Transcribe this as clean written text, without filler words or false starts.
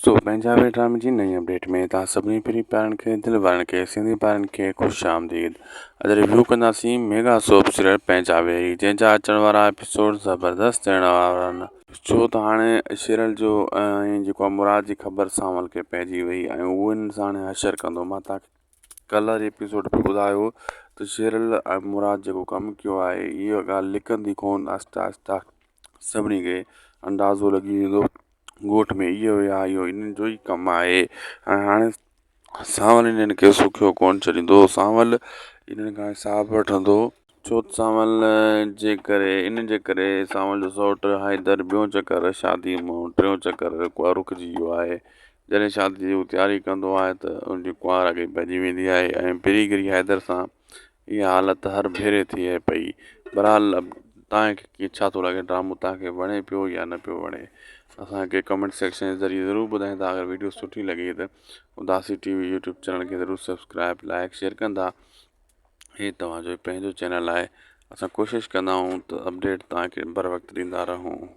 دوستو پنهنجا وي ڊرامي جي نئين اپڊيٽ ۾ توهان سڀني پرين پيارن کي دل وارن کي سنڌي پيارن کي خوش آمديد اڄ ريويو ڪنداسين ميگا سوپ سيريل پنهنجا ويري جنهن جا اچڻ وارا ايپيسوڊ زبردست ٿيڻ وارا آهن ڇو ته هاڻي شيرل جو ۽ جيڪو مراد جي خبر سانول کي پئجي وئي ۽ اهو ان سان هاڻي حشر ڪندو مان توهان کي ڪلهه جي ايپيسوڊ ۾ ٻڌايو ته شيرل ۽ مراد جيڪو ڪم ڪيو آهي اها ڳالهه لڪندي ڪونه آهستي آهستي سڀني کي اندازو لڳي ويندو ڳوٺ ۾ اهو يا اهو انهن جو ئي ڪم آهي ۽ هاڻي سانول انهن کي سکيو ڪونه ڇڏيندو سانول انهن کان حساب وٺندو ڇو ته سانول جي ڪري انهن جي ڪري سانول جو سئوٽ حيدر ٻيو چڪر شادي مان ٽيون چڪر رڪجي ويو آهي جڏهن شادي جي هو تياري ڪندو آهي ته ان جي ڪنوار اڳي ڀڄي ويندي آهي ۽ پري گري حيدر سان اها حالت هر ڀيري ٿئي پئي. بھرحال توهان کي ڇا ٿو لڳي ڊرامو توهان کي وڻي پيو يا نه پيو وڻي اسان کي ڪمينٽ سيڪشن جي ذريعي ضرور ٻڌائيندا اگر ويڊيو سٺي لڳي ته Udasi T V YouTube channel کي ضرور سبسڪرائب لائڪ شيئر ڪندا هي توهان جو پنهنجو چينل آهي اسان ڪوشش ڪندا آهيون ته اپڊيٽ توهان کي بر وقت ڏيندا رهون.